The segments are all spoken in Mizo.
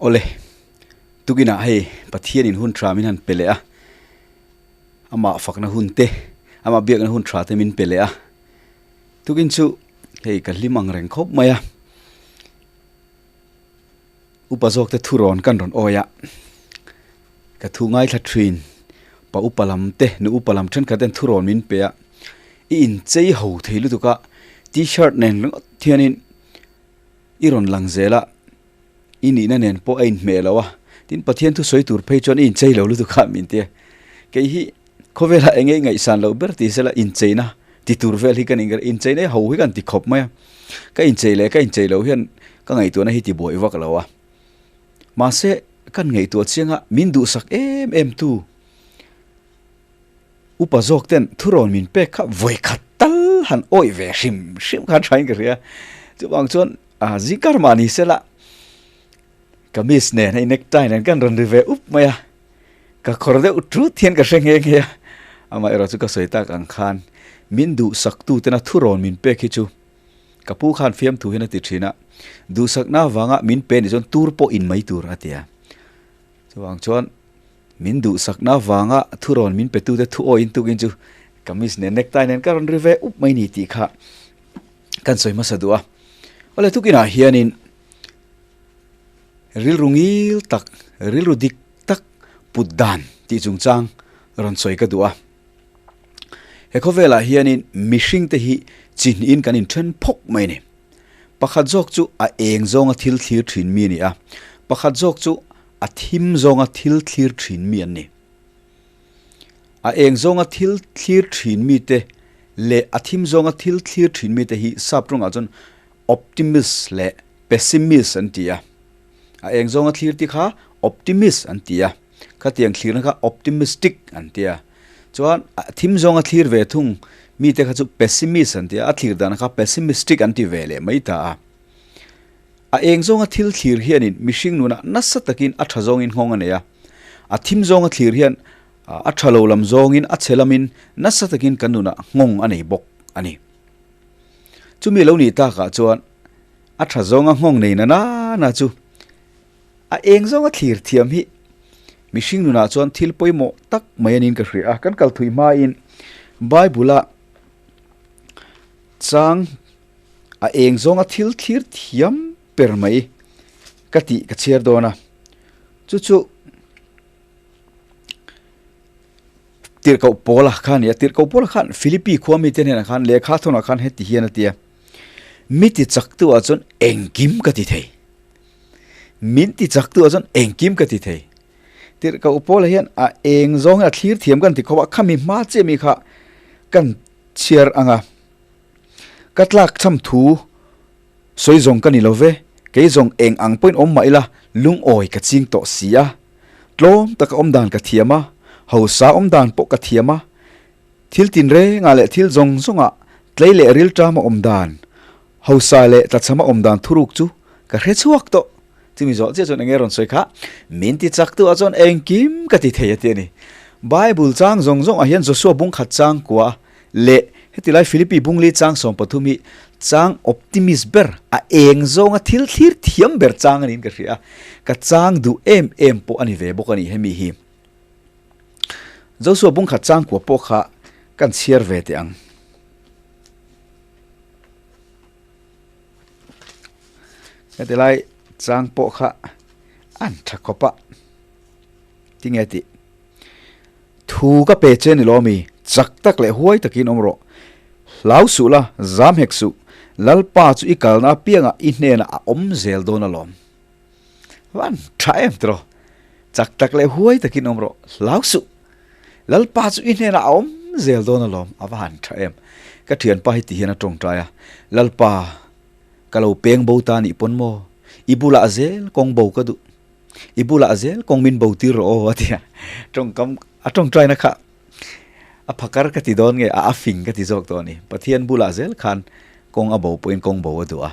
Awle, tukinah hei Pathianin hun tha min han pe leh a, amah fakna hun te, amah biakna hun tha te min pe leh a. Tukin chu hei ka hlim ang reng khawp mai a, upa zawk te thurawn kan rawn awi a, ka thu ngaithla thin, pa upa lam te, nu upa lam thenkhat ten thurawn min pe a, i inchei ho thei lutuk a, t-shirt nen ringawt hianin i rawn lang zel a, i nihna nen pawh a inhmeh lo a, tin Pathian thusawi tur phei chuan i inchei lo lutuk a min ti a, kei hi khawvelah eng nge i ngaihsan loh ber tih sela incheina ti tur vel hi ka nih ka incheina hi ho hi kan ti khawp mai a, ka inchei leh ka inchei loh hian ka ngaihtuahna hi ti buai vak lo a, mahse kan ngaihtuah chiang a min duhsak em em tu Upa zawk ten thurawn min pek kha vawikhat tal han awih ve hrim hrim khan thain ka hria. Chuvang chuan a zikar mah ni sela kamis nen hei necktie nen kan rawn ri ve up mai a, ka khawr deuh tut hian ka hre nghe nghe a. Amaherawh chu ka sawi tak ang khan min duhsak tu tena thurawn min pek hi chu ka pu khan fiamthu hian a ti thin a, duhsakna avanga min pe nih chuan tur pawh in mai tur a ti a. Chuvang chuan min duhsakna avanga thurawn min petute thu awiin tukin chu kamis nen necktie nen ka rawn ri ve up mai ni tih kha kan sawi hmasa duh a. Awle tukinah hianin rilru ngil tak, rilru dik tak put dan tih chungchang rawn sawi ka duh a. He khawvelah hianin mihringte hi chi hnihin kan inthen phawk mai a ni. Pakhat zawk chu a eng zawnga thil thlir thin mi a ni a, pakhat zawk chu a thim zawnga thil thlir thin mi an ni. A eng zawnga thil thlir thin mite leh a thim zawnga thil thlir thin mite hi sap tawngah chuan optimist leh pessimist an ti a. A eng zawnga thlir te kha optimist an ti a, khatiang thlirna kha optimistic an ti a. Chuan a thim zawnga thlir ve thung mite kha chu pessimist an ti a, a thlir dana kha pessimistic an ti ve leh mai ta a. A eng zawnga thil thlir hianin mihring nunah nasa takin a tha zawngin nghawng a nei a, a thim zawnga thlir hian a tha lo lam zawngin a chhe lamin nasa takin kan nunah nghawng a nei bawk a ni. Chumi lo nih takah chuan a tha zawnga nghawng nei na nana chu A eng zawnga thlir thiam hi mihring nunah chuan thil pawimawh tak mai anin ka hria a, kan kal thui hmain Bible-a chang a eng zawnga thil thlir thiam ber mai ka tih ka chhiar dawn a, chu chu Tirhkoh Paula kha a ni a, Tirhkoh Paula khan Philippi khua mite hnenah khan lehkha thawnah khan heti hian a ti a, Mi ti chaktu ah chuan engkim ka ti thei. Min ti chaktu ah chuan engkim ka ti thei. Tirhkoh Paula hian a eng zawng hian a thlir thiam kan ti khawp a, khami hma chiah mi kha kan chhiar ang a. Ka tlak cham thu sawi zawng ka ni lo ve, kei zawng eng ang pawhin awm mah ila lungawi ka ching tawh si a. Tlawm taka awm dan ka thiam a, hausa awm dan pawh ka thiam a. Thil tinrengah leh thil zawng zawngah tlei leh rilṭama awm dan, hausa leh tlachhama awm dan thuruk chu ka hre chhuak tawh. Chumi zawh chiah chuan enge rawn sawi kha, Min ti chak tu ah chuan engkim ka ti thei a ti a ni. Bible chang zawng zawngah hian Joshua bung khat chang kua leh heti lai Philippi bung li chang 13 hi chang optimist ber, a eng zawnga thil thlir thiam ber chang a niin ka hria a, ka chang duh em em pawh a ni ve bawk a ni hemi hi. Joshua bung khat chang kua pawh kha kan chhiar ve teh ang. Heti lai chang pawh kha an tha khawp a. Tinge tih? Thu ka pe che ni lo mi, chak tak leh huai takin awm rawh. Hlau suh la, zam hek suh. Lalpa chu i kalna apiangah i hnenah a awm zel dawn alawm. Van tha em tiraw? Chak tak leh huai takin awm rawh, hlau suh. Lalpa chu i hnenah a awm zel dawn alawm, a va han tha em. Ka thianpa hi ti hian a tawngtai a, Lalpa, ka lo peng bo ta nih pawn maw? I bulah zel kawng bo ka duh. I bulah zel kawng min bo tir rawh aw a ti a. Tawngkam a tawngtaina kha a phakar ka ti dawn nge, a a fing ka ti zawk tawh a ni. Pathian bulah zel khan kawng a bo pawhin kawng bo a duh a.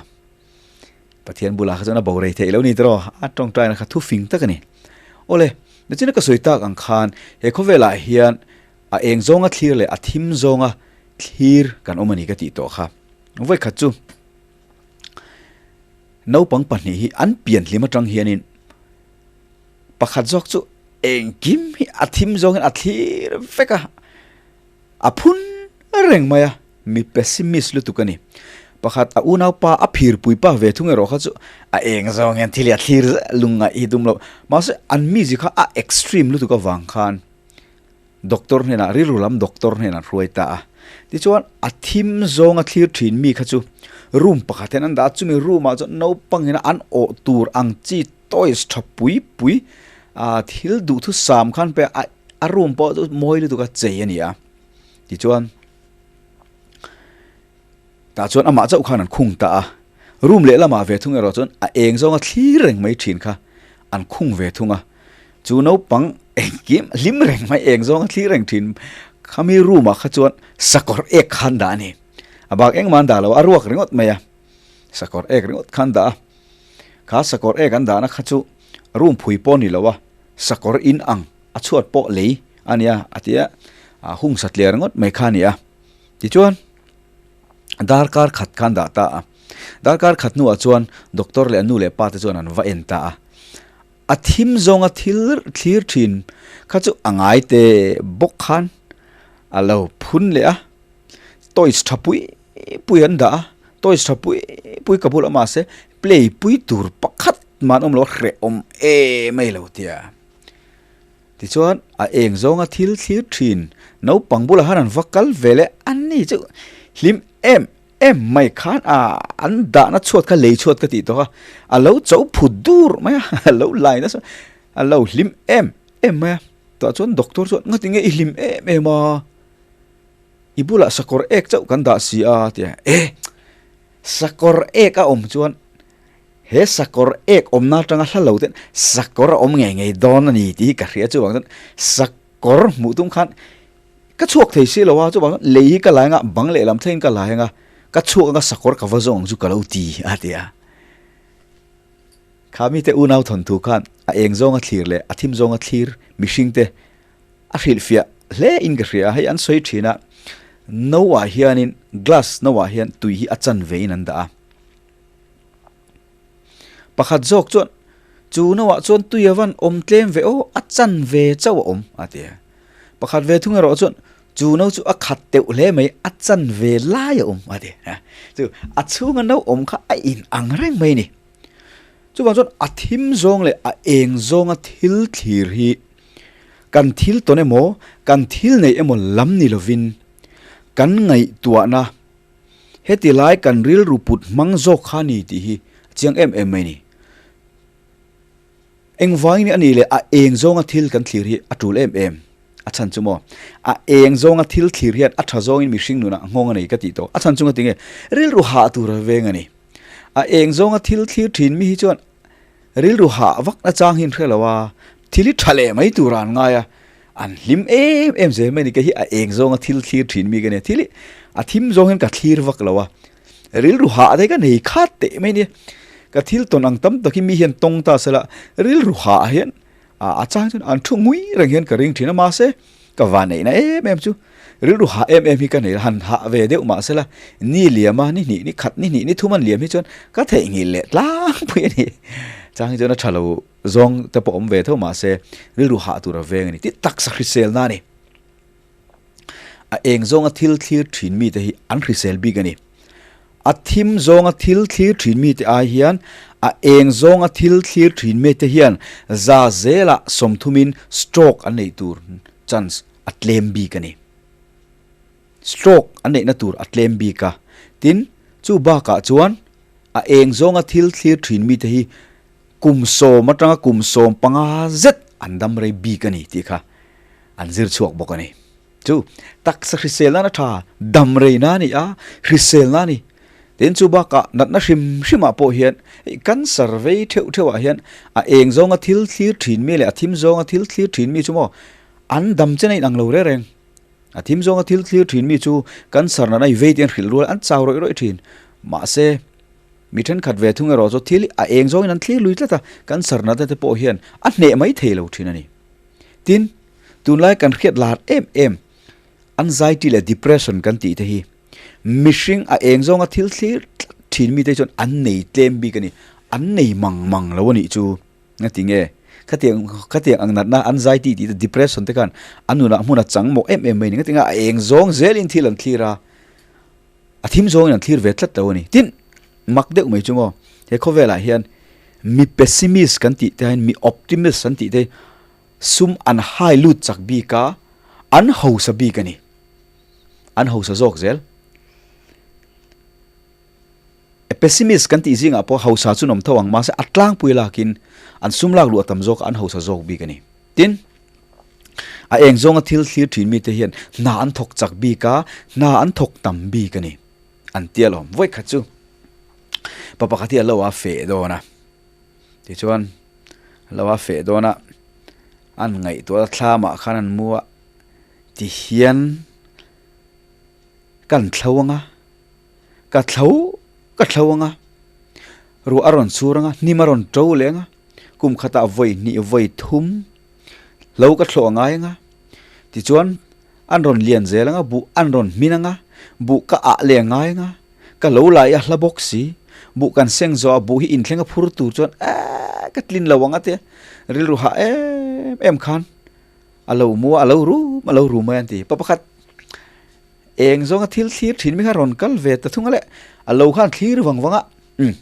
Pathian bulah kha chuan a bo rei theih lo ni tiraw? A tawngtaina kha thu fing tak a ni. Awle, nichina ka sawi tak ang khan he khawvelah hian a eng zawnga thlir leh a thim zawnga thlir kan awm a ni ka tih tawh kha. Vawikhat chu naupang pahnih hi an pian hlim atang hianin. Pakhat zawk chu engkim hi a thim zawngin a thlir vek a, a phun reng mai a, mi pessimist lutuk a ni. Pakhat a unaupa a phirpui pa ve thung erawh kha chu a eng zawng hian thil hi a thlir zel lungngaih hi tum lo. Mahse an mizi kha a extreme lutuk avang khan Doctor hnenah, rilru lam doctor hnenah an hruai ta a. Tichuan, a thim zawnga thlir thin mi kha chu room pakhat hian an dah a, chumi room ah chuan naupang ina an awh tur ang chi toys tha pui pui ah thil duhthusam khan pe a, a room pawh chu mawi lutuk a chei a ni a. Tichuan, Tah chuan amah chauh khan an khung ta a, room lehlamah ve thung erawh chuan a eng zawnga thlir reng mai thin kha an khung ve thung a. Chu naupang engkim hlim reng mai eng zawnga thlir reng thin khami room ah kha chuan sakawr ek khan dah a ni. A bak engmah an dah lo a, a ruak ringawt mai a, sakawr ek ringawt khan dah a. Kha sakawr ek an dahna kha chu room phui pawh a ni lo a, sakawr in ang a chhuat pawh lei a nia a tia, a hung satliah ringawt mai kha a ni a. Tichuan. Darkar khat khan dah ta a. Darkar khat hnuah chuan doctor leh a nu leh pa te chuan an va en ta a. A thim zawnga thil thlir thin kha chu a ngai te bawk khan a lo phun leh a. Toys tha pui pui an dah a, toys tha pui pui ka bulah mahse play pui tur pakhat mah an awm lo a, hrehawm em a ilo tia. Tichuan, a eng zawnga thil thlir thin naupang bulah khan an va kal ve leh a ni chu hlim em em mai khan a an dahna chhuat kha lei chhuat ka tih tawh a, a lo cho phut dur mai a, a lo lai nasa a lo hlim em em mai a. Tah chuan doctor chuan ngati nge i hlim em em a, i bulah sakawr ek chauh kan dah si a a ti a, e sakawr ek a awm chuan He sakawr ek awmna atanga hla lo ten sakawr a awm ngei ngei dawn a ni tih hi ka hria chuvang chuan sakawr hmuh tum khan ka chhuak thei si lo a, chuvang chuan lei hi ka lai anga bang lehlam thlengin ka lai anga ka chhuak anga sakawr ka va zawng ang chu ka lo ti a ti a. Kha mite unau thawnthu khan a eng zawnga thlir leh a thim zawnga thlir mihring te a hrilhfiah hle in ka hria a, hei an sawi thin a, no ah hianin glass no ah hian tui hi a chanve in an dah a. Pakhat zawk chuan, Chu noah chuan tui a van awm tlem ve aw, a chan ve chauh a awm, a ti a. Pakhat ve thung erawh chuan, Chu no chu a khat teuh hle mai, a chan ve lai a awm, a ti a. Chu a chhunga no awm kha a in ang reng mai a ni. Chuvang chuan a thim zawng leh a eng zawnga thil thlir hi kan thil tawn emaw, kan thil neih emaw lam ni lovin kan ngaihtuahna, Heti lai kan rilru put hmang zawk kha ni tih hi a chiang em em mai ni. Engvangin a nih leh a eng zawnga thil kan thlir hi a tul em em? A chhan chu maw? A eng zawnga thil thlir hian a tha zawngin mihring nunah nghawng a nei ka tih tawh. A chhan chu ngatinge? Rilru hah tur a veng a ni. A eng zawnga thil thlir thin mi hi chuan Rilru hah vak na chang hi an hre lo a, thil hi tha leh mai tur ah an ngai a, an hlim em em zel mai a ni. Kei hi a eng zawnga thil thlir thin mi ka nia, thil hi a thim zawng hian ka thlir vak lo a, rilru hah te ka nei khat teh mai a nia. Ka thil tawn ang tam tak hi mi hian tawng ta sela, rilru hah hian a chang chuan an thu ngui reng hian ka ring thin a, mahse ka van neihna em em chu rilru hah em em hi ka nei han hah ve deuh mahsela ni liam a ni hnih ni khat ni hnih ni thum an liam hi chuan ka theihnghilh leh tlangpui a ni chang hi chuan a tha lo zawng te pawh awm ve tho mahse rilru hah tur a veng a ni ti taksa hriselna a ni a eng zawnga thil thlir thin mite hi an hrisel bik a ni. A thim zawnga thil thlir thin mite ai hian a eng zawnga thil thlir thin mite hian za zelah sawmthumin stroke an neih tur chance a tlem bik a ni. Stroke an neihna tur a tlem bik a, tin chu bakah chuan a eng zawnga thil thlir thin mite hi kum sawm atanga kum 15 zet an dam rei bik a ni tih kha an zir chhuak bawk a ni. Chu taksa hrisel nan a tha, dam rei na a ni a, hrisel na a ni. Tin chu bakah natna hrim hrimah pawh hian hei cancer vei theuh theuhah hian a eng zawnga thil thlir thin mi leh a thim zawnga thil thlir thin mi chu maw an dam chen a inang lo reng reng. A thim zawnga thil thlir thin mi chu cancer natna i vei tih an hrilh rual an chau rawih rawih thin. Mahse mi thenkhat ve thung erawh chu thil a eng zawngin an thlir lui tlat a, cancer natna te pawh hian a hneh mai thei lo thin a ni. Tin, tunlai kan hriat lar em em anxiety leh depression kan tih te hi mihring a eng zawnga thil thlir tlat thin mite chuan an nei tlem bik a ni, an nei mang mang lo a nih chu. Nga ti nge? Khatiang khatiang ang natna anxiety tih te depression te khan an nunah hmun a chang mawh em em mai a ni. Ngatinga a eng zawng zelin thil an thlir a, a thim zawngin an thlir ve tlat lo a ni. Tin, mak deuh mai chu maw, he khawvelah hian mi pessimist kan tih te hian mi optimist an tih te hi sum an hai lut chak bik a, an hausa bik a ni. An hausa zawk zel. Pessimist kan tih zingah pawh hausa chu nawm tho ang, mahse a tlangpui lakin an sum lak luh a tam zawk a, an hausa zawk bik a ni. Tin, a eng zawnga thil thlir thin mite hian hna an thawk chak bik a, hna an thawk tam bik a ni. An tia lawm. Vawi khat chu pa pakhat hi a lo a feh dawn a, tichuan a lo a feh dawn a, an ngaihtuah a thlamah khan an mu a, tihian kan thlo ang a, Ka thlo ka thlo ang a, ruah a rawn chur ang a, hnim a rawn to leh ang a, kum khatah vawi hnih vawi thum hlo ka thlawh a ngai ang a, tichuan an rawn lian zel ang a, buh an rawn hmin ang a, buh ka ah leh a ngai ang a, ka lo lai a hla bawk si, buh kan seng zawh a, buh hi inthleng a phur tur chuan eeh ka tlin lo ang a tia rilru hah em em khan a lo mu a, a lo rum a lo rum mai an ti. Pa pakhat. Eng zawnga thil thlir thin mi kha rawn kal ve ta thung a le, a lo khan thlir vang vang a, umm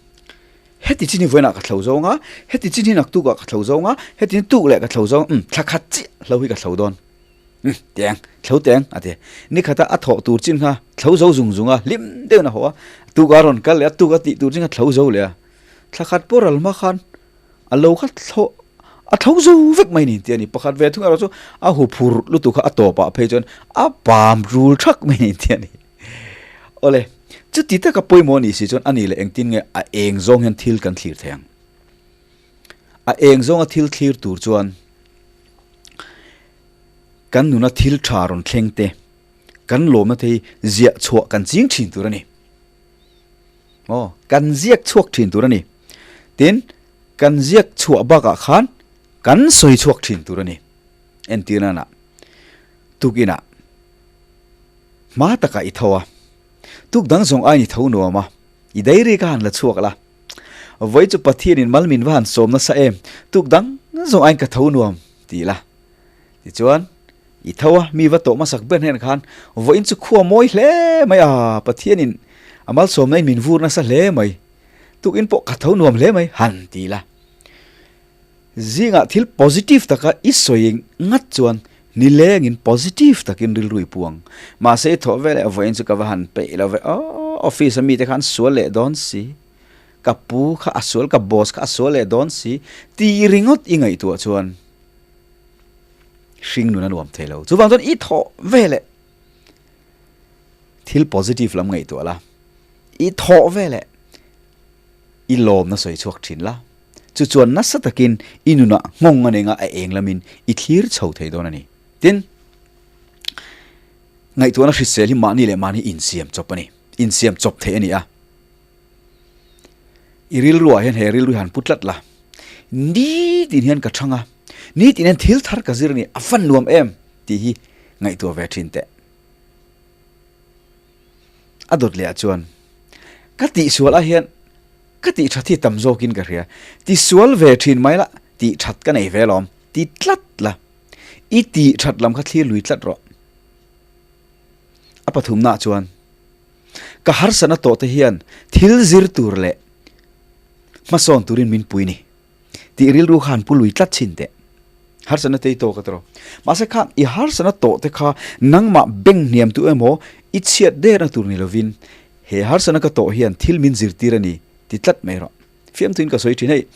heti chin hi vawiinah ka thlo zawng a, heti chin hi naktukah ka thlo zawng a, heti chin tuk leh ka thlo zawng a, umm thla khat chiah hlo hi ka thlo dawn, umm teng thlo teng a ti. Nikhata a thawh tur chin kha thlo zo zung zung a, hlim deuhin a haw a, tukah a rawn kal leh a, tuk a tih tur chin kha thlo zo leh a, thla khat pawh ral hma khan A lo kha thlo a thlo zo vek mai ni tih a ni. Pakhat ve thung erawh chu a hu phur lutuk kha a tawpah phei chuan a pam rul thak mai ni tih a ni. Awle, chuti taka pawimawh a nih si chuan a nih leh engtin nge a eng zawng hian thil kan thlir thei ang? A eng zawnga thil thlir tur chuan kan nuna thil tha rawn thleng te, kan lawmna te hi ziah chhuah kan ching thin tur a ni. Aw, kan ziak chhuak thin tur a ni. Tin, kan ziak chhuah bakah khan kan sawi chhuak thin tur a ni. Entir nana tukinah hma takah i tho a, tuk dang zawng aiin i tho nuam a, i diary ka han la chhuak la. Vawi chu Pathianin mal min va han sawm nasa em, tuk dang zawng aiin ka tho nuam ti la. Tichuan, I tho a, mi va tawh hmasak ber hnenah khan, Vawiin chu khua mawi hle mai a, Pathianin a malsawmna in min vur nasa hle mai, tukin pawh ka tho nuam hle mai, han ti la. Zingah thil positive taka i sawi ngat chuan nilengin positive takin rilru i pu ang. Mahse i thawh veleh vawiin chu ka va han peih lo ve, aw office a mite kha an sual leh dawn si, ka pu kha a sual, ka boss kha a sual leh dawn si tih ringawt i ngaihtuah chuan, Hring nun a nuam thei lo. Chuvang chuan i thawh veleh thil positive lam ngaihtuah la, i thawh veleh i lawmna sawi chhuak thin la, chu chuan nasa takin i nunah nghawng a nei nga a eng lamin i thlir chho thei dawn a ni. Tin, ngaihtuahna hrisel hi mahni leh mahni insiam chawp a ni, insiam chawp theih a ni a. I rilruah hian he rilru hi han pu tlat la, nitin hian ka chhang a, nitin hian thil thar ka zir a ni, a fan nuam em tih hi ngaihtuah ve thin teh. A dawt leh ah chuan ka tihsual ah hian ka tih that hi tam zawkin ka hria, tisual ve thin mai la, tih that ka nei ve alawm ti tlat la, i tih that lam kha thlir lui tlat rawh. A pathumnaah chuan Ka harsatna tawh te hian thil zir tur leh hmasawn turin min pui ni tih rilru kha han pu lui tlat chhin teh. Harsatna te i tawk a tawh. Mahse kha i harsatna tawh te kha nangmah beng hniam tu emaw i chhiat derna tur ni lovin he harsatna ka tawh hian thil min zirtir a ni ti tlat mai rawh. Fiamthuin ka sawi thin hei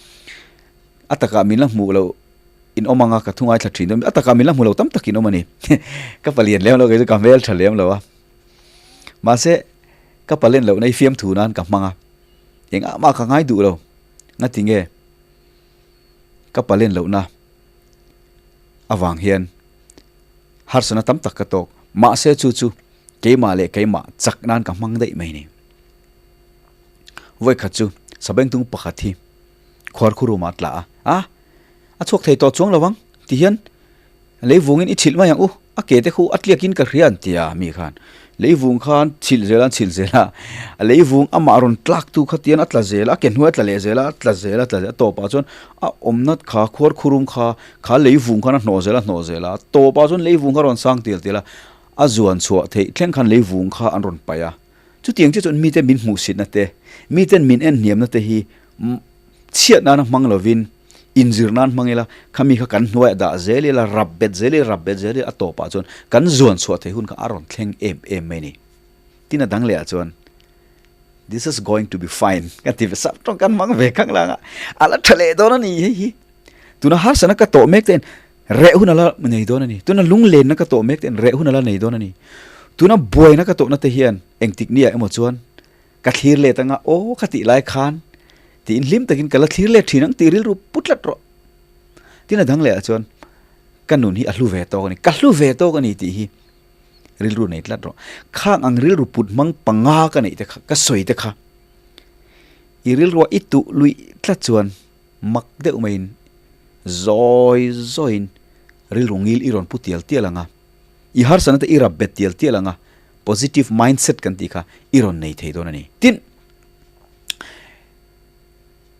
a takah min la hmuh loh in awm anga ka thu ngaithla thin dawn a takah min la hmu lo tam tak in awm a ni. Ka palian lem lo kei chu ka hmel tha lem lo a. Mahse, ka palen lohna hi fiamthu nan ka hmang a, engah mah ka ngai duh lo. Ngati nge ka palen lohna avang hian harsatna tam tak ka tawk. Mahse chu chu keimah leh keimah chak nan ka hmang daih mai ni. Vawikhat chu Sabengtung pakhat hi khuarkhu room ah a tla a, a a chhuak thei tawh chuang lo ang ti hian Lei vungin i chhilh mai ang u, a ke te khu a tliakin ka hria an ti a mi khan. Leivung kha an chhilh zel a, an chhilh zel a, a leivung amah rawn tlak tu kha tian a tla zel a, a ke hnuai a tla leh zel a, a tla zel a, a tla zel a, a tawpah chuan a awmna kha khuar khurum kha, kha leivung khan a hnawh zel a, hnawh zel a, a tawpah chuan leivung kha a rawn sang tial tial a, a zuan chhuah theih thleng khan leivung kha an rawn paih a. Chutiang chiah chuan mite min hmuhsitna te, miten min en hniamna te hi chhiat nana hmang lovin inzir nan hmang ila, khami kha kan hnuaiah dah zel ila, rap bet zel ila, rap bet zel ila, a tawpah chuan kan zuan chhuah theih hun kha a rawn thleng em em mai a ni. Tin a dang lehah chuan This is going to be fine kan ti ve sap tawng kan hmang ve khang lang a, a la tha leh dawn a ni hei hi. Tuna harsatna ka tawh mek ten reh hun a la nei dawn a ni. Tuna lunglenna ka tawh mek ten reh hun a la nei dawn a ni. Tuna buaina ka tawhna te hian engtik nia emaw chuan Ka thlir let anga aw ka tih lai khan tiin hlim takin ka la thlir let thin ang tih rilru pu tlat rawh. Tin a dang leh ah chuan ka nun hi a hlu ve tawk a ni, ka hlu ve tawk a ni tih hi rilru nei tlat rawh. Khang ang rilru put hmang panga ka neih te kha, ka sawi te kha i rilrua i tuh luih tlat chuan mak deuh maiin zawi zawiin rilru ngil i rawn pu tial tial ang a, i harsatna te i rap bet tial tial ang a, Positive mindset kan tih kha i rawn nei thei dawn a ni. Tin,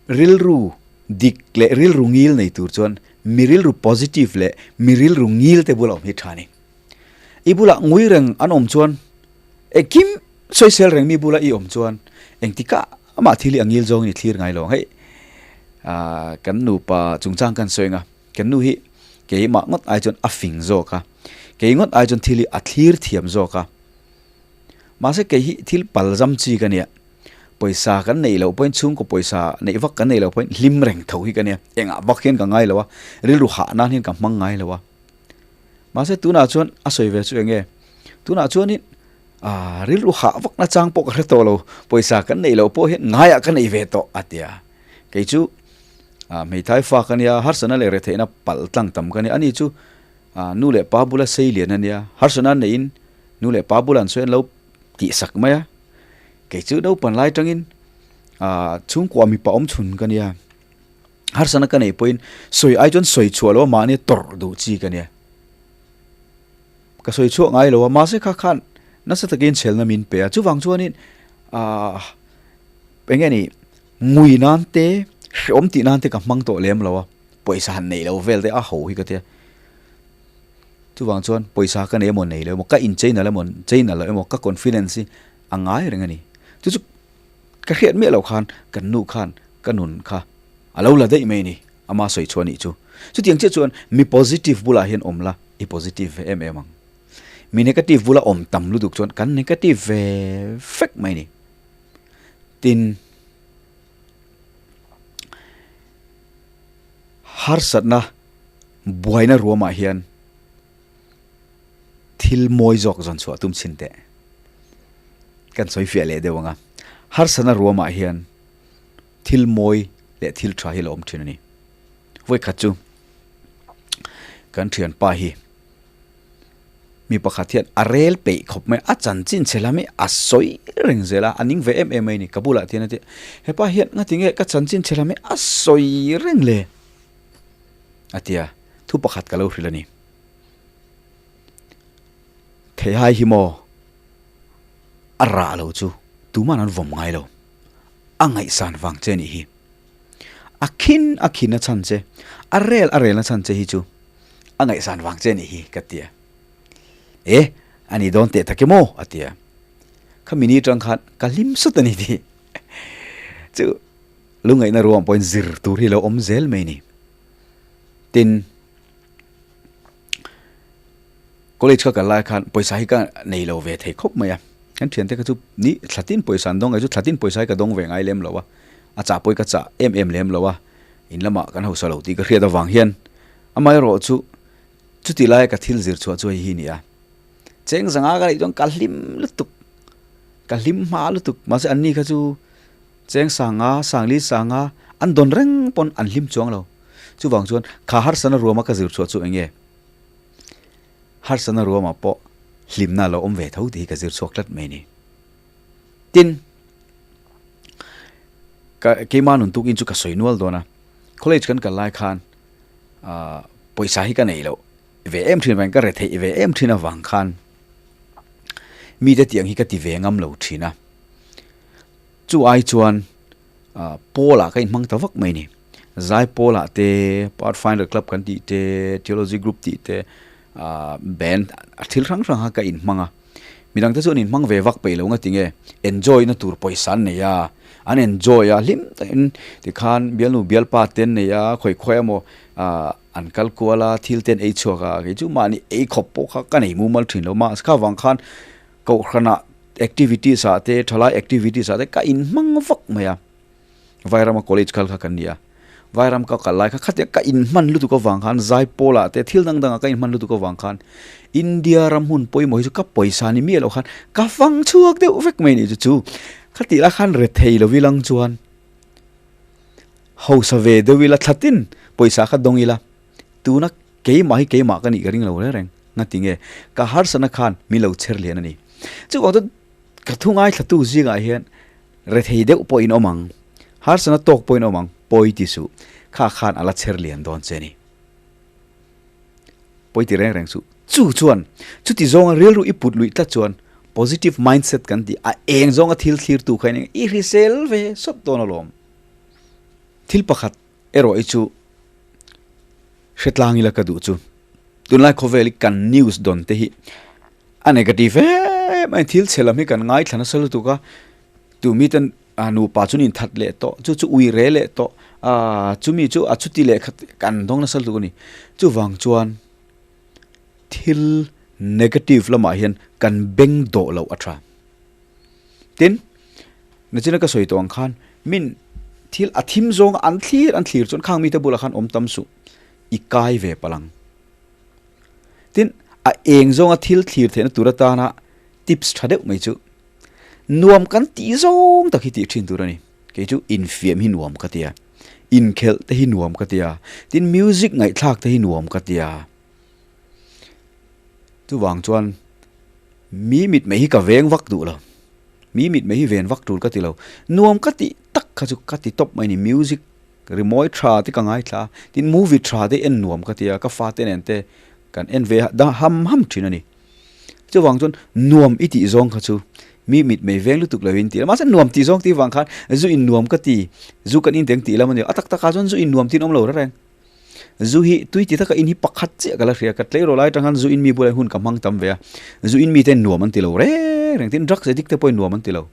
rilru dik leh rilru ngil nei tur chuan mi rilru positive leh mi rilru ngil te bula awm hi tha a ni. I bulah ngui reng an awm chuan engkim sawisel reng mi bula i awm chuan engtikah amah thil hi a ngil zawngin i thlir ngai lo ang. Hei kan nupa chungchang kan sawi ang a. Kan nu hi keimah ngawt ai chuan a fing zawk a, kei ngawt ai chuan thil hi a thlir thiam zawk a. Mahse kei hi thil pal zam chi ka nia, pawisa kan neih loh pawhin chhungkaw pawisa neih vak kan neih loh pawhin hlim reng tho hi ka nia, engah vak hian ka ngai lo a, rilru hah nan hian ka hmang ngai lo a. Mahse tunah chuan a sawi ve chu eng nge, tunah chuanin aaa rilru hah vak na chang pawh ka hre tawh lo, pawisa kan neih loh pawh hian ngaiah ka nei ve tawh a ti a, kei chu Hmeithai fa ka nia, harsatna leh retheihna palh tlang tam ka nia. Ani chu nu leh pa bula sei lian a nia, harsatna neihin nu leh pa bulah an sawi an lo tihsak mai a. Kei chu naupang lai tangin chhungkua mipa awm chhun ka nia, harsatna ka neih pawhin sawi ai chuan sawi chhuah loh a mahni tawrh duh chi ka nia. Ka sawi chhuah ngai lo a, mahse kha khan nasa takin chhelna min pe a, chuvang chuanin eng nge ni Ngui nan te, hreawm tih nan te ka hmang tawh lem lo a, pawisa han neih lo vel te a ho hi ka tia. Chuvang chuan pawisa ka nei emaw nei lo emaw, ka inchei nalh emaw chei nalh lo emaw ka confidence hi a ngai reng a ni. Chu chu ka hriat miah loh khan kan nu khan ka nun kha a lo la daih mai a ni, ama sawi chhuah a nih chu. Chutiang chiah chuan mi positive bulah hian awm la, i positive ve em em ang. Mi negative bula awm tam lutuk chuan kan negative ve vek mai a ni. Tin, harsatna buaina ruamah hian thil mawi zawk zawn chhuah tum chhin teh. Kan sawi fiah leh deuh ang a, harsatna ruamah hian thil mawi leh thil tha hi a lo awm thin a ni. Vawikhat chu kan thianpa hi Mi pakhat hian a rel peih khawp mai, a chanchin chhe lam hi a sawi reng zel a, a ning ve em em mai a ni. Ka bulah hian a ti, hepa hian ngati nge ka chanchin chhe lam hi a sawi reng le? A ti a, thu pakhat ka lo hrilh a ni. Theihai hi maw a rah lo chu tuman an vawm ngai lo, a ngaihsan vang che a nih hi. A khin a khin a chhan che, a rel a rel a chhan che hi chu a ngaihsan vang che a nih hi ka ti a. E, a ni dawn teh tak emaw a ti a. Khami ni atang khan ka hlim sut a ni tih chu lungaihna ruang pawhin zir tur hi lo awm zel mai ni. Tin, college ka kal lai khan pawisa hi ka nei lo ve thei khawp mai a. Kan thiante kha chu ni thlatin pawisa an dawng ngai chu thlatin pawisa hi ka dawng ve ngai lem lo a. A chah pawh hi ka chah em em lem lo a. In lamah kan hausa lo tih ka hriat avang hian amaherawh chu chuti laia ka thil zir chhuah chu hei hi a ni a, cheng zanga ka neih chuan ka hlim lutuk, ka hlim hma lutuk mahse anni kha chu cheng sanga, sangli sanga an dawn reng pawn an hlim chuang lo. Chuvang chuan kha harsatna ruama ka zir chhuah chu eng nge? Harsatna ruamah pawh hlimna a lo awm ve tho tih hi ka zir chhuak tlat mai a ni. Tin, ka keimah nun tukin chu ka sawi nual dawn a, college kan kal lai khan ah pawisa hi ka nei loh ve em thin avangin ka retheih ve em thin avang khan Mite tiang hi ka ti ve ngam lo thin a. Chu ai chuan Pawl-ah ka inhmang ta vak mai ni. Zai Pawl-ah te, Pathfinder Club kan tih te, Theology Group tih te, band a thil hrang hrang kha ka inhmang a. Midang te chu an inhmang ve vak peih lo nga tinge enjoy na tur pawisa an nei a, an enjoy a hlim takin tikhan bialnu bialpa te an nei a, khawi khawi emaw an kal kual a, thil te an ei chhuak a, kei chu mahni ei khawp pawh kha ka nei mumal thin lo mahse kha vang khan Kohhranah activities ah te thalai activities ah te ka inhmang vak mai a, Vairama college kal kha kan ni a, Vairam ka kal lai kha khatia ka inhman lutuk avang khan Zaipawl ah te thil dang dang ah ka inhman lutuk avang khan India ram hun pawimawh hi chu ka pawisa ni miah loh khan ka fang chhuak deuh vek mai ni chu chu khatih lah khan rethei lo ilang chuan hausa ve deuh ila thlatin pawisa kha dawng ila tuna Keimah hi keimah ka nih ka ring lo reng reng. Ngati nge? Ka harsatna khan min lo chher lian a ni. Chuvang chuan ka thu ngaithlatu zingah hian rethei deuh pawh in awm ang, harsatna tawk pawh in awm ang, pawi ti suh. Kha khan a la chher lian dawn che a ni. Pawi ti reng reng suh. Chu chuan chuti zawnga rilru i put luih tlat chuan positive mindset kan tih a eng zawnga thil thlirtu kha in i hrisel ve sawt dawn alawm. Thil pakhat erawh hi chu hretlang ila ka duh chu tunlai khawvel hi kan news dawn te hi a negative em a thil chhe lam hi kan ngaithla nasa lutuk a tu mi ten a nupa chu an inthat leh tawh chu chu ui re leh tawh ah chumi chu a chuti leh khat kan dawng nasa lutuk a ni chuvang chuan thil negative lamah hian kan beng dawh loh a tha. Tin, nachina ka sawi tawh ang khan min thil a thim zawnga an thlir an thlir chuan khang mite bulah khan awm tam suh i kai ve palh ang. Tin, a eng zawnga thil thlir theihna tur atana tips tha deuh mai chu nuam kan tih zawng tak hi tih thin tur a ni. Kei chu infiam hi nuam ka tia, inkhelh te hi nuam ka tia, tin music ngaihthlak te hi nuam ka tia. Chuvang chuan mi mit mai hi ka veng vak duh lo, mi mit mai hi ven vak tul ka ti lo, nuam ka tih tak kha chu ka ti tawp mai a ni, music rimawi tha te ka ngaithla a, tin movie tha te en nuam ka ti a, ka fate nen te kan en ve ham ham thin a ni. Chuvang chuan nuam i tih zawng kha chu mi mit mai veng lutuk lo in ti a, mahse nuam tih zawng tih vang khan zu in nuam ka ti, zu kan inteng tih lam a ni lo, a tak takah chuan zu in nuam tih an awm lo reng. Zu hi tui ti taka in hi pakhat chiah ka la hria, ka tleirawl lai atang khan zu in mi bulah hun ka hmang tam ve a, zu in mite nuam an ti lo reng reng tin drugs addict te pawhin nuam an ti lo,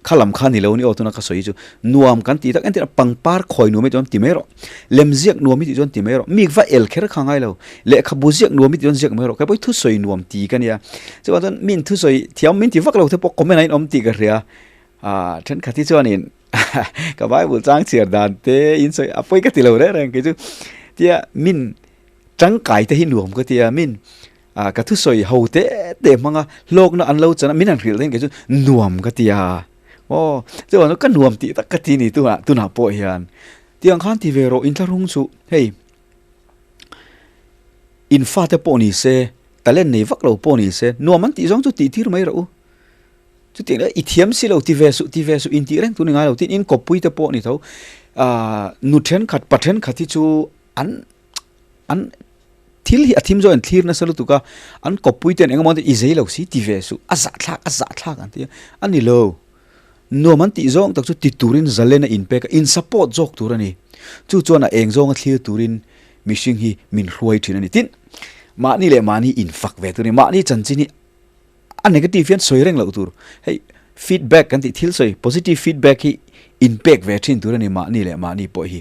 kha lam kha ni lo ni aw tuna ka sawi chu nuam kan tih tak entir a pangpar khawi nuam i tih chuan ti mai rawh, lem ziak nuam i tih chuan ti mai rawh, mi va el kher kha ngai lo, lehkhabu ziak nuam i tih chuan ziak mai rawh, kei pawh hi thusawi nuam ti ka nia, chuvang chuan mi in thusawi thiam min ti vak lo te pawh comment ah in awm tih ka hria, ah thenkhat hi chuanin Ka Bible chang chhiar dan te in sawi a pawi ka ti lo reng reng kei chu tia min tangkai te hi nuam ka tia min ah ka thusawi ho te te hmanga hlawkna an lo chan a min han hrilh dahin kei chu nuam ka tia aw chuan ka nuam tih tak ka ti ni tunah tunah pawh hian tiang khan ti ve rawh inthlahrung chu hei in fate pawh ni se talent nei vak lo pawh ni se nuam an tih zawng chu tih tir mai rawh u. Chutiang leh i thiam si lo ti ve suh ti ve suh intih reng tur ni ngai lo tin in kawppui te pawh ni tho ah nu thenkhat pa thenkhat hi chu an an thil hi a thim zawk an thlir nasa lutuk a an kawppui ten engemaw te i zei lo si ti ve suh a zahthlak a zahthlak an ti a a ni lo nuam an tih zawng tak chu ti turin zalen a inpek a in support zawk tur a ni chu chuan a eng zawnga thlir turin mihring hi min hruai thin a ni tin mahni leh mahni infak ve tur a ni mahni chanchin hi A negative hian sawi reng loh tur. Hei feedback kan tih thil sawi positive feedback hi inpek ve thin tur a ni mahni leh mahni pawh hi.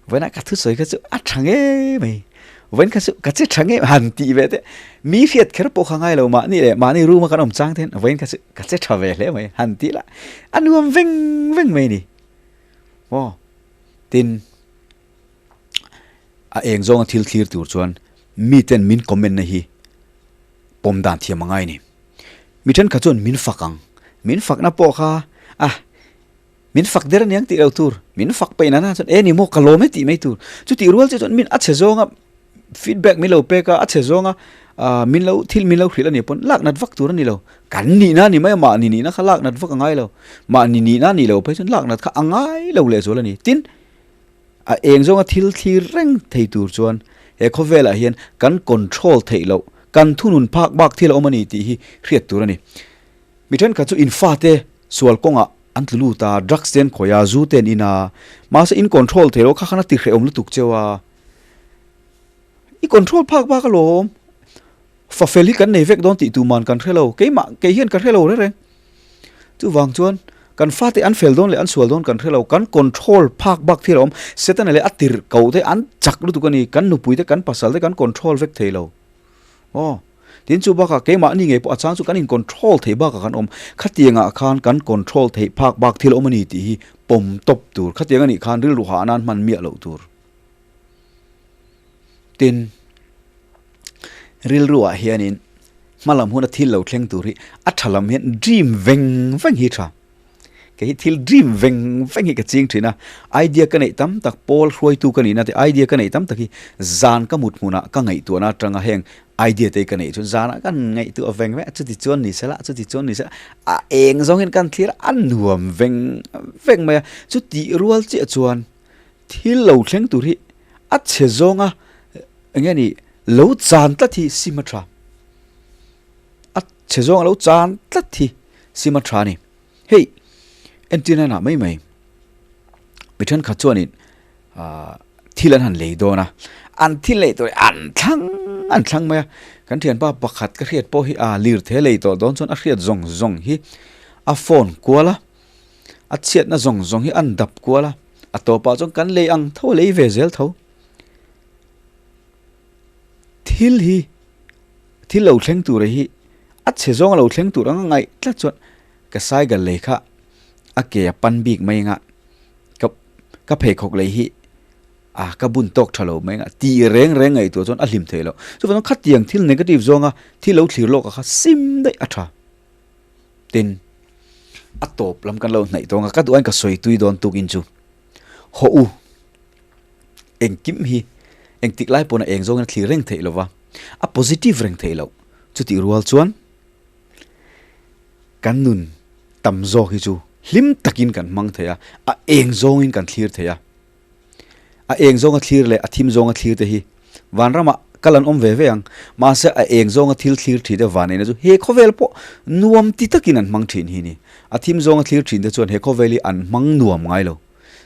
Vawiinah ka thusawi kha chu a tha ngei mai. Vawiin kha chu ka che tha ngei han tih ve te mi hriat kher pawh kha ngai lo mahni leh mahni room a kan awm chang te hian vawiin kha chu ka che tha ve hle mai han tih lah a nuam veng veng mai a ni. Aw tin a eng zawnga thil thlir tur chuan miten min comment na hi pawm dan thiam a ngai a ni. Mi thenkhat chuan min fak ang, min fakna pawh kha a min fak der aniang tih lo tur, min fak peih nana chuan e ni maw ka lawm e tih mai tur. Chutih rual che chuan min a chhe zawnga feedback min lo pek a, a chhe zawnga ah min lo thil min lo hrilh a nih pawn lak nat vak tur a ni lo. Kan nihna a ni mai a, mahni nihna kha lak nat vak a ngai lo. Mahni nihna a nih loh phei chuan lak nat kha a ngai lo lehzual a ni. Tin, A eng zawnga thil thlir reng thei tur chuan he khawvelah hian kan control theih loh, Kan thunun phak bak thil a awm a ni tih hi hriat tur a ni. Mi thenkhat chu in fate sual kawngah an tlu lut a, drugs te an khawih a, zu te an in a, mahse in control thei lo kha khan a ti hrehawm lutuk cheu a. I control phak bak alawm. Fa fel hi kan nei vek dawn tih tuman kan hre lo, keimah kei hian ka hre lo reng reng. Chuvang chuan kan fate an fel dawn leh an sual dawn kan hre lo, kan control phak bak thil a awm. Setana leh a tirh ko te an chak lutuk a ni, kan nupui te kan pasal te kan control vek thei lo. Aw, tin chu bakah keimahni ngei pawh a chang chu kan in control theih bakah kan awm. Khatiangah khan kan control theih phak bak thil a awm a ni tih hi pawm tawp tur. Khatiang a nih khan rilru hah nan hman miah loh tur. Tin, rilru ah hianin hma lam huna thil lo thleng tur hi a tha lam hian dream veng veng hi tha. Kei hi thil dream veng veng hi ka ching thin a, idea ka neih tam tak pawl hruaitu ka nihna te idea ka neih tam tak hi zan ka mut hmunah ka ngaihtuahna atanga heng idea te ka neih chuan zanah kan ngaihtuah veng veng a chuti chuan ni sela chuti chuan ni sela a eng zawngin kan thlir a nuam veng veng mai a chutih rual chiah chuan Thil lo thleng tur hi a chhe zawnga eng nge ni lo chan tlat hi sim a tha. A chhe zawnga lo chan tlat hi sim a tha a ni. Hei entir nan ah mai mai mi thenkhat chuanin ah thil an han lei dawn a, an thil lei tur hi an thlang an thlang mai a. Kan thianpa pakhat ka hriat pawh hi ah lirthei a lei tawh dawn chuan a hriat zawng zawng hi a phone kual a. A chhiatna zawng zawng hi an dap kual a, a tawpah chuan kan lei ang tho a lei ve zel tho. Thil hi, thil lo thleng tur hi a chhe zawng a lo thleng tur anga ngaih tlat chuan ka cycle lei kha a ke a pan bik mai anga ka ka pheikhawk lei hi a ka bun tawk tha lo mai anga tih reng reng ngaihtuah chuan a hlim theih loh. Chuvang chuan khatiang thil negative zawnga thil lo thlir lawk a kha sim daih a tha. Tin, a tawp lam kan lo hnaih tawng a, ka duh aiin ka sawi tui dawn tukin chu haw u, engkim hi engtik lai pawhin a eng zawngin a thlir reng theih lova, a positive reng theih loh. Chutih rual chuan kan nun tam zawk hi chu hlim takin kan hmang thei a, a eng zawngin kan thlir thei a. A eng zawnga thlir leh a thim zawnga thlir te hi vanramah kal an awm ve ve ang. Mahse a eng zawnga thil thlir thin te vanneihna chu he khawvel pawh nuam ti takin an hmang thin hi ni. A thim zawnga thlir thin te chuan he khawvel hi an hmang nuam ngai lo.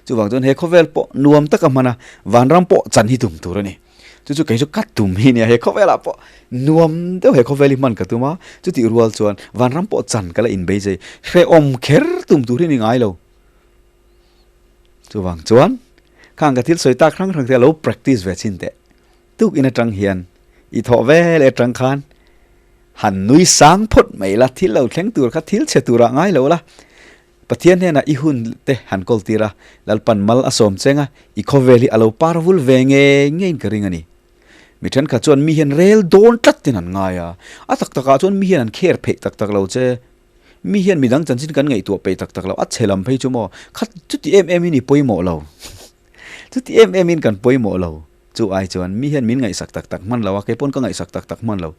Chuvang chuan he khawvel pawh nuam taka hman a, vanram pawh chan hi tum tur a ni. Chu chu kei chu ka tum hi nia, he khawvelah pawh nuam deuh he khawvel hi hman ka tum a, chutih rual chuan vanram pawh chan ka la inbeizei hrehawm kher tum tur hi ni ngai lo. Chuvang chuan khang ka thil sawi tak hrang hrang te a lo practice ve chin teh. Tuk in atang hian i thawh vel atang khan han nui sang phawt mai la, thil lo thleng tur kha thil chhe turah ngai lo la. Pathian hnenah i hun te han kawl tir a, Lalpan mal a sawm cheng a, i khawvel hi a lo par vul ve ngei ngeiin ka ring a ni. Mi thenkhat chuan mi hian rel dawn tlat in an ngai a, a tak takah chuan mi hian an kher pheih tak tak lo che. Mi hian midang chanchin kan ngaihtuah peih tak tak lo, a chhe lam phei chu maw, khat chuti em em in i pawimawh lo, chuti em em in kan pawimawh lo, chu ai chuan mi hian min ngaihsak tak tak hman lo a, kei pawn ka ngaihsak tak tak hman lo,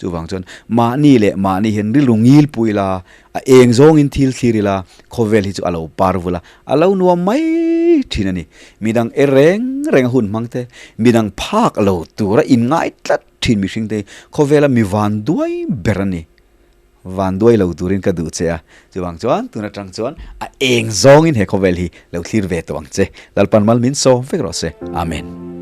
chuvang chuan mahni leh mahni hian rilru ngil pui ila, a eng zawngin thil thlir ila, khawvel hi chu a lo par vul a, a lo nuam mai thin a ni, midang e reng reng a hun hmang te, midang phak lo tura inngai tlat thin mihring te hi khawvela mi van duai ber a ni. Van duai lo turin ka duh che a, chuvang chuan tun atang chuan a eng zawngin he khawvel hi lo thlir ve tawh ang che. Lalpan mal min sawm vek rawh se. Amen.